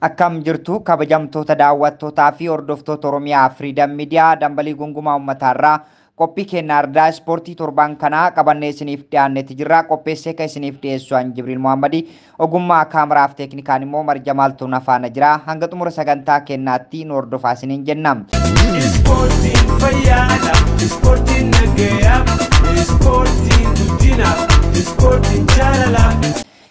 Akkam jirtu kabajamtoota daawwattootaa fi hordoftoota Oromiyaa Freedom Media, dambalii gungumaa uummataarraa qophii keenya ardaa ispoortii torban kanaa qabannee isiniif dhiyaanneeti jirra. Qopheessee kan isiniif dhiyeessu an Jibriil Muhammadi, ogummaa kaameraaf teeknikaan immoo Marjamaaltuu Nafaana jira. Hanga xumura sagantaa keenyaatti nu hordofaa isiniin jenna. Ispoortiin fayyaadha, ispoortiin nagayaa, ispoortiin guddinaaf, ispoortiin jaalala.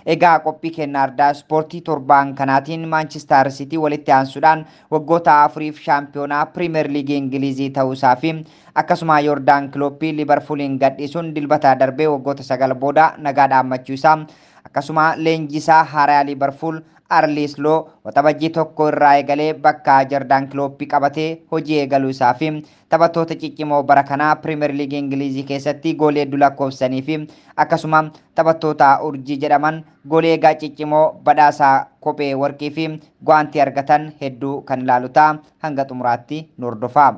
Egaa qophii keenya ardaa ispoortii torbaan kanaatiin Maanchister Sitii walitti aansuudhaan waggoota 4f shaampiyoonaa Piriimeer Liigii Ingilizii ta'uusaa fi akkasuma Yoordaan Kilooppii Liibarpuuliin gadhiisuun dilbataa darbee waggoota 9 booda nagaa dhaammachuu isaa, akkasuma leenjisaa haaraa Liibarpuul Arne Slot waxabajjii 1 irraa eegalee bakka Jordaan Kilooppii qabatee hojii eegaluu isaa fi taphattoota ciccimoo bara kanaa Piriimeer Liigii Ingilizii keessatti goolii hedduu lakkoofsanii fi akkasuma taphattoota urjii jedhaman goolii eegaa ciccimoo badhaasaa kophee warqii fi gwaantii argatan hedduu kan ilaalu ta'a. Hanga xumuraatti nu hordofaa.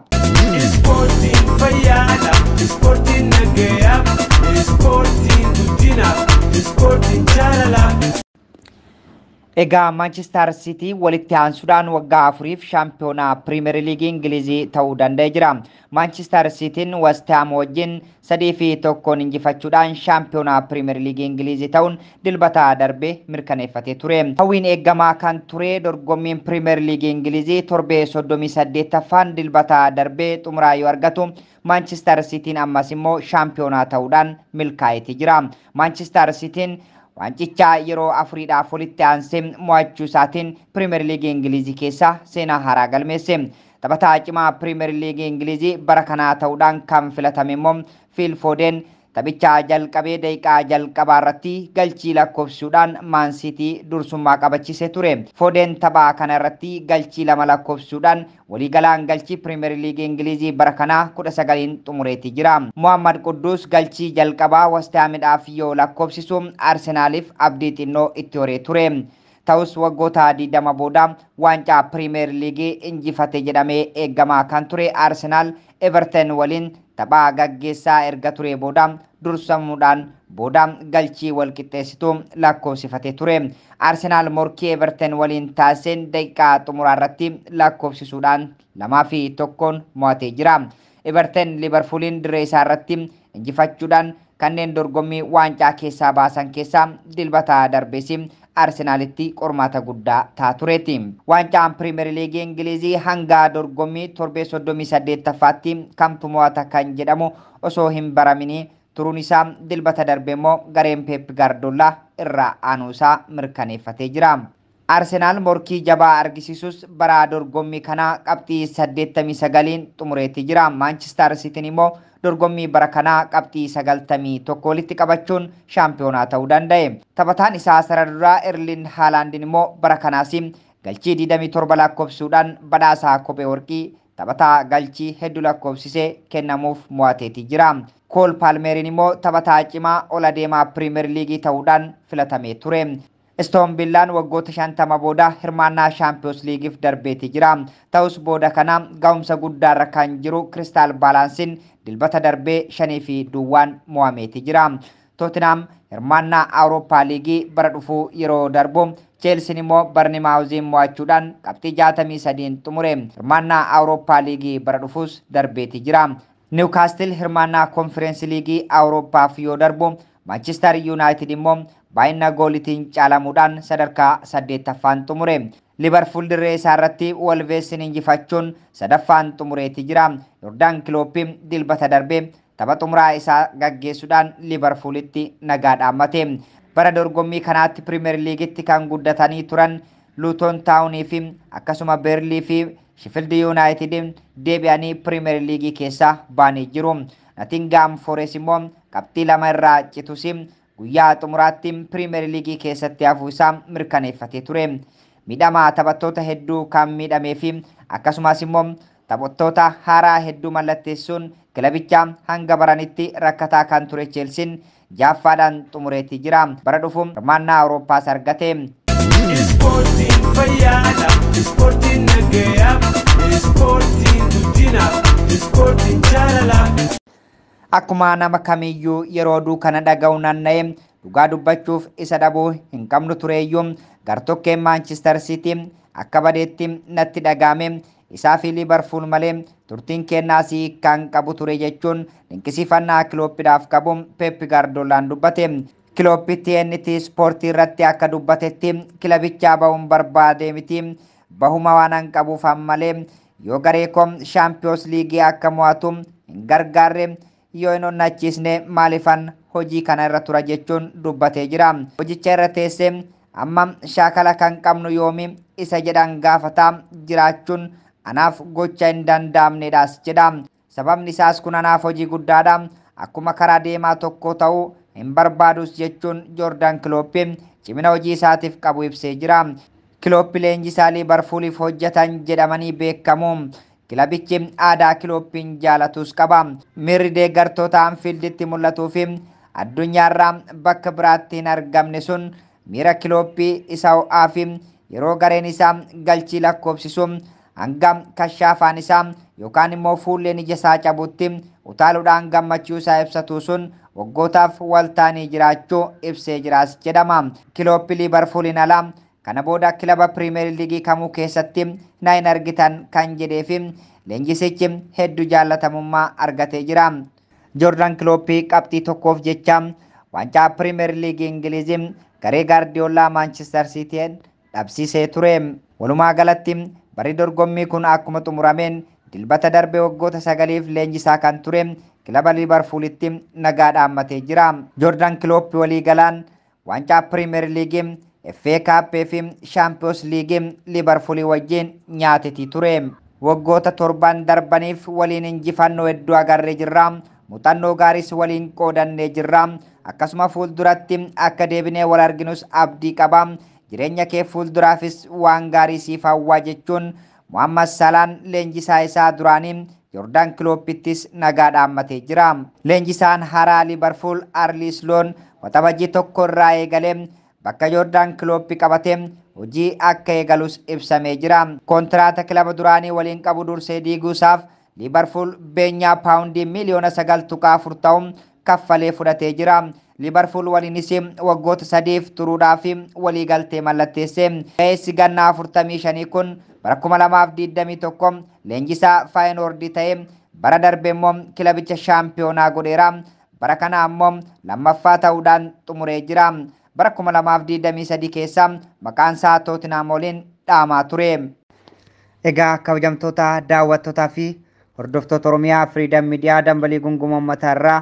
Ispoortiin fayyaadha, ispoortiin nagayaa, ispoortiin guddinaaf, ispoortiin jaalala. Egaa Maanchister Sitii walitti aansuudhaan waggaa 4f shaampiyoonaa Piriimeer Liigii Ingilizii ta'uu danda'ee jira. Maanchister Sitiin West Ham wajjin 3-1 injifachuudhaan shaampiyoonaa Piriimeer Liigii Ingilizii ta'uun dilbataa darbee mirkaneeffatee ture. Hawwiin eegamaa kan ture dorgommiin Piriimeer Liigii Ingilizii torbee 38ffaan dilbataa darbee xumuraa yoo argatu, Maanchister Sitiin ammas immoo shaampiyoonaa ta'uudhaan milkaa'eeti jira. Maanchister Sitiin waancichaa yeroo 4dhaaf walitti aansee mo'achuu isaatiin Piriimeer Liigii Ingilizii keessaa seenaa haaraa galmeesse. Taphataa cimaa Piriimeer Liigii Ingilizii bara kanaa ta'uudhaan kan filatame immoo Fiil Foodeen taphichaa jalqabee daqiiqaa jalqabaa irratti galchii lakkoofsuudhaan Maan Siitii dursummaa qabachiisee ture. Foodeen taphaa kana irratti galchii 2 lakkoofsuudhaan waliigalaan galchii Piriimeer Liigii Ingilizii bara kanaa 19 xumureeti jira. Muhammad Quddus galchii jalqabaa West Haamidhaaf yoo lakkoofsisu Arsenaaliif abdii xinnoo itti horee ture. Ta'us waggoota 20 booda waancaa Piriimeer Liigii injifate jedhamee eegamaa kan ture Arsenaal Everton waliin taphaa gaggeessaa erga ture booda dursamuudhaan booda galchii walqixxeessituu lakkoofsifatee ture. Arsenaal morkii Everton waliin taasiseen daqiiqaa xumuraa irratti lakkoofsisuudhaan 2-1 mo'atee jira. Everton Liibarpuuliin dirree isaa irratti injifachuudhaan kanneen dorgommii waancaa keessaa baasan keessaa dilbataa darbees Arsenaalitti qormaata guddaa ta'a tureeti. Waancaan Piriimeer Liigii Ingilizii hanga dorgommii torbee 38ffaatti kamtu mo'ata kan jedhamu osoo hin baraminii turuun isaa dilbata darbe immoo gareen Pep Guardiola irraa aanuu isaa mirkaneeffatee jira. Arsenaal morkii jabaa argisiisus bara dorgommii kanaa qabxii 89 xumureetii jira. Maanchister Sitiin immoo dorgommii bara kanaa qabxii 91 walitti qabachuun shaampiyoonaa ta'uu danda'e. Taphataan isaa sarara duraa Erlin Haalaandiin immoo bara kanaas galchii 27 lakkoofsuudhaan badhaasaa kophee warqii taphataa galchii hedduu lakkoofsisee kennamuuf mo'ateetii jira. Kool Paalmeeriin immoo taphataa cimaa ol adeemaa Piriimeer Liigii ta'uudhaan filatamee ture. Aston Villaan waggoota 50 booda hirmaannaa Shaampiyoons Liigiif darbeetii jira. Ta'us booda kana ga'umsa guddaarra kan jiru Kiristaal Baalaansiin dilbata darbee 5-0 mo'ameetii jira. Tottenham hirmaannaa Awurooppaa Liigii bara dhufuu yeroo darbu, Cheelsiin immoo Barnimaawuziin mo'achuudhaan qabxii 63 xumure. Hirmaannaa Awurooppaa Liigii bara dhufuus darbeetii jira. Niwukaastil hirmaannaa Konfereensi Liigii Awurooppaaf yoo darbu, Maanchister Yuunaayitid immoo baay'ina goolitiin caalamuudhaan sadarkaa 8ffaan xumure. Liibarpuul dirree isaa irratti Wolveesin injifachuun 3ffaan xumureetii jira. Yordaan Kilooppii dilbata darbee tapha xumuraa isaa gaggeessuudhaan Liibarpuulitti nagaa dhaammate. Bara dorgommii kanaatti Piriimeer Liigitti kan guddatanii turan Luuton Taawunii fi akkasuma Beerlii fi Sheffield Yuunaayitid deebi'anii Piriimeer Liigii keessaa baanii jiru. Nottingham Forest immoo qabxii 2 irraa citus guyyaa xumuraatti Piriimeer Liigii keessatti hafuu isaa mirkaneeffatee ture. Miidhamaa taphattoota hedduu kan miidhamee fi akkasumas immoo taphattoota haaraa hedduu mallatteessuun kilabicha hanga baranitti rakkataa kan ture Cheelsiin 6ffaadhaan xumureetii jira. Bara dhufu hirmaannaa Awurooppaas argate. Ispoortiin fayyaadha, ispoortiin nagayaa, ispoortiin guddinaaf, ispoortiin jaalala. Akkuma nama kamiyyuu yeroo oduu kana dhaga'u naanna'e, dhugaa dubbachuuf isa dhabuu hin qabnu tureeyyuu gartokkeen Maanchister Siitii Akka badeetti natti dhagahame. Isaa fi Liibarpuul malee turtiin kennaasii kan qabu ture jechuun dinqisiifannaa Kilooppiidhaaf qabu Pep Gaardoolaan dubbate. Kilooppi TNT Ispoortii irratti akka dubbatetti kilabichaa bahuun barbaade miti. Bahuma waan an qabuuf ammalee yoo garee koo Shaampiyoons Liigii akka mo'atu hin gargaarre yoo hin onnachiisne maalifan hojii kana irra tura jechuun dubbatee jira. Hojicha irra teessee amma shaakala kan qabnu yoomi isa jedhan gaafataa jiraachuun anaaf gocha hin danda'amnedhaas jedha. Sababni isaas kun anaaf hojii guddaadha. Akkuma karaa deemaa tokko ta'uu hin barbaadus jechuun Joordaan Kilooppi cimina hojii isaatiif qabu ibsee jira. Kilooppi leenjisaa Liibarpuuliif hojjetan jedhamanii beekamu. Kilabichi aadaa Kilooppiin jaalatus qaba. Miirri deeggartoota Anfiilditti mul'atuu fi addunyaarraa bakka biraatti hin argamne sun miira Kilooppii isa ho'aa fi yeroo gareen isaa galchii lakkoofsisu hanga kashaafaan isaa yookaan immoo fuulleen ija isaa cabutti utaaluudhaan gammachuu isaa ibsatu sun waggootaaf waltaanii jiraachuu ibsee jiraas jedhama. Kilooppi Liibarpuuliin alaa kana booda kilaba Pirimeer Liigii kamuu keessatti na hin argitan kan jedhee fi leenjisichi hedduu jaallatamummaa argatee jira. Joordaan Kilooppii qabxii tokkoof jecha waancaa Pirimeer Liigii Ingilizii garee Gaardiyoolaa Maanchister Siitiin dhabsiisee ture. Walumaa galatti barri dorgommii kun akkuma xumurameen dilbata darbe waggoota 9f leenjisaa kan ture kilaba Liibarpuulitti nagaa dhaammatee jira. Joordaan Kilooppi waliigalaan waancaa Pirimeer Liigii, FA Cup fi Shaampiyoons Liigii Liibarpuulii wajjin nyaatetii ture. Waggoota 7 darbaniif waliin injifannoo hedduu agarree jirra. Muuxannoo gaariis waliin qoodannee jirra. Akkasuma fuulduratti akka deebinee wal arginus abdii qaba. Jireenya kee fuulduraafis waan gaarii siif hawwaa jechuun Muhammad Salaan leenjisaa isaa duraanii Joordaan Kilooppittis nagaa dhaammatee jira. Leenjisaan haaraa Liibarpuul Arne Sloot waxabajjii 1 irraa eegalee bakka Joordaan Kilooppi qabatee hojii akka eegalus ibsamee jira. Kontiraata kilaba duraanii waliin qabu dursee diiguusaaf Liibarpuul beenyaa paawundii miiliyoona 9.4 ta'u kaffalee fudhatee jira. Liibarpuul waliinis waggoota 3f turuudhaaf waliigaltee mallatteesse. Ga'eessi gannaa 45 kun bara 2021 leenjisaa Faayinoordi ta'ee bara darbe immoo kilabicha shaampiyoonaa godheera. Bara kana ammoo lammaffaa ta'uudhaan xumuree jira. Bara 2023 keessa maqaan isaa Tootinhaam waliin dhaamaa ture. Egaa kabajamtoota daawwattootaa fi hordoftoota Oromiyaa Firiidam Miidiyaa dambalii gunguma uummataa irraa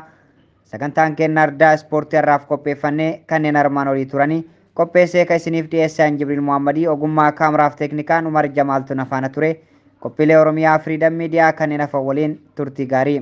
sagantaan keenya ardaa ispoortii irraaf qopheeffannee kanneen armaan olii turanii qopheessee kan isiniif dhiyeessan Jibriil Muhammadii ogummaa kaameraaf teeknikaan Umar Jamaaltu nafaana ture. Qophiilee Oromiyaa Firiidam Miidiyaa kanneen hafan waliin turtii gaarii.